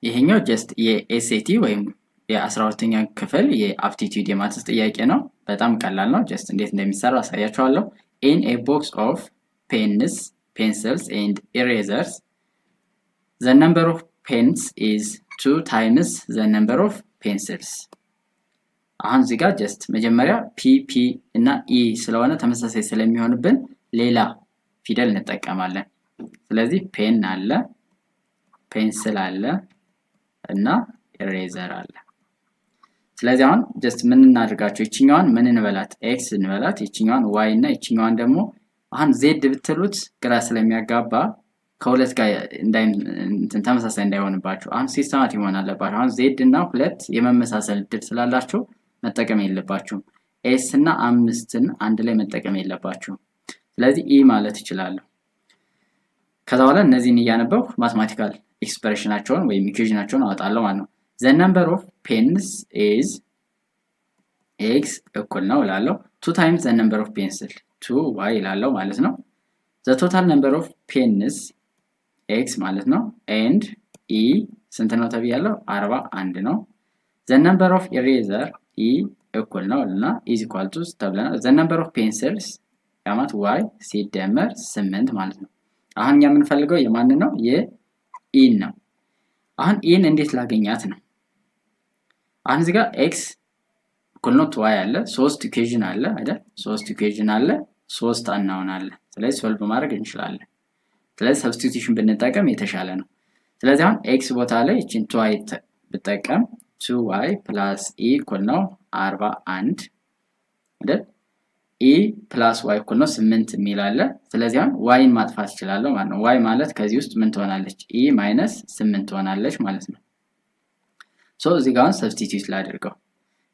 ይሄኛው just የ SAT ወይም የ12ኛ ክፍል የ aptitude የ maths ጥያቄ ነው። በጣም ቀላል ነው። Just እንዴት እንደሚሰራ አሳያችኋለሁ። In a box of pens, pencils and erasers, the number of pens is two times the number of pencils። አሁን እዚህ ጋር just መጀመሪያ P, P እና E ስለሆነ ተመሳሳይ ስለሚሆንብን ሌላ ፊደል እንጠቀማለን። ስለዚህ pen አለ፣ pencil አለ እና eraser አለ። ስለዚህ አሁን just ምን እናድርጋቸው? ይችኛዋን ምን እንበላት? X እንበላት፣ ይችኛዋን Y እና ይችኛዋን ደግሞ አሁን Z ብትሉት ግራ ስለሚያጋባ ከሁለት ጋር ተመሳሳይ እንዳይሆንባቸው አሁን systematic መሆን አለባቸው። አሁን Z እና ሁለት የመመሳሰል እድል ስላላቸው መጠቀም የለባችሁም። S እና አምስትን አንድ ላይ መጠቀም የለባችሁም። ስለዚህ E ማለት እችላለሁ። ከዛ በኋላ እነዚህን እያነበብኩ mathematical expression ኣቸውን ወይም equation ኣቸውን አወጣለሁ ማለት ነው። The number of pens is X እኩል ነው እላለሁ። Two times the number of pencil, two Y እላለሁ ማለት ነው። The total number of pens X ማለት ነው። And E ስንት ነው ተብያለሁ? 41 ነው። The number of eraser E እኩል ነው እና is equal to ተብለናል። The number of pencils ያማት Y ሲደመር ስምንት ማለት ነው። አሁን እኛ የምንፈልገው የማንን ነው? የ E ን ነው። አሁን E ን እንዴት ላገኛት ነው? አሁን እዚህ ጋር X እኩል ነው two Y አለ፣ ሶስት equation አለ አይደል? ሶስት equation አለ፣ ሶስት unknown አለ። ስለዚህ solve ማድረግ እንችላለን። ስለዚህ substitution ብንጠቀም የተሻለ ነው። ስለዚህ አሁን X ቦታ ላይ ይችን two Y ብጠቀም two Y plus E እኩል ነው 41 አይደል? E plus Y እኩል ነው ስምንት የሚል አለ። ስለዚህ አሁን Y ን ማጥፋት እችላለሁ ማለት ነው። Y ማለት ከዚህ ውስጥ ምን ትሆናለች? E minus ስምንት ትሆናለች ማለት ነው። So እዚህ ጋር አሁን substitute ላድርገው።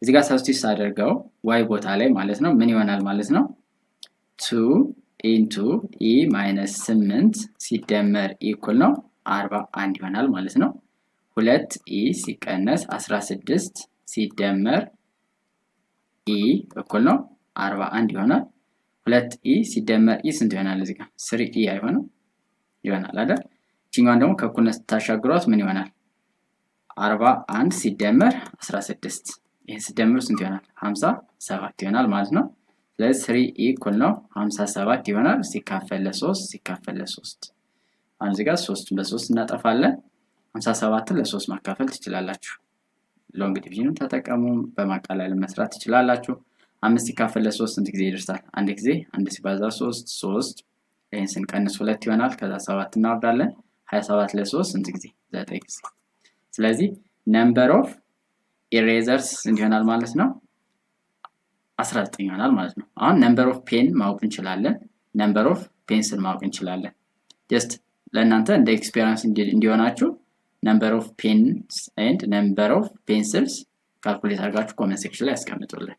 እዚህ ጋር substitute ሳደርገው Y ቦታ ላይ ማለት ነው ምን ይሆናል ማለት ነው? Two into E minus ስምንት ሲደመር E እኩል ነው 41 ይሆናል ማለት ነው። ሁለት E ሲቀነስ 16 ሲደመር E እኩል ነው 41 ይሆናል። ሁለት E ሲደመር E ስንት ይሆናል? እዚህ ጋር three E አይሆንም? ይሆናል አይደል? ይችኛዋን ደግሞ ከእኩልነት ስታሻግሯት ምን ይሆናል? 41 ሲደመር 16፣ ይህን ሲደምሩ ስንት ይሆናል? 57 ይሆናል ማለት ነው። ስለዚህ three E እኩል ነው 57 ይሆናል። ሲካፈል ለሶስት፣ ሲካፈል ለሶስት። አሁን እዚህ ጋር ሶስቱን በሶስት እናጠፋለን። 57ን ለሶስት ማካፈል ትችላላችሁ። Long division ም ተጠቀሙ፣ በማቃለል መስራት ትችላላችሁ። አምስት ሲካፈል ለሶስት ስንት ጊዜ ይደርሳል? አንድ ጊዜ። አንድ ሲባዛ ሶስት ሶስት። ይህን ስንቀንስ ሁለት ይሆናል። ከዛ ሰባት እናወርዳለን። 27 ለሶስት ስንት ጊዜ? ዘጠኝ ጊዜ። ስለዚህ number of erasers ስንት ይሆናል ማለት ነው? 19 ይሆናል ማለት ነው። አሁን number of pen ማወቅ እንችላለን። Number of pencil ማወቅ እንችላለን። Just ለእናንተ እንደ experience እንዲሆናችሁ number of pens and number of pencils calculate አድርጋችሁ comment section ላይ ያስቀምጡልን።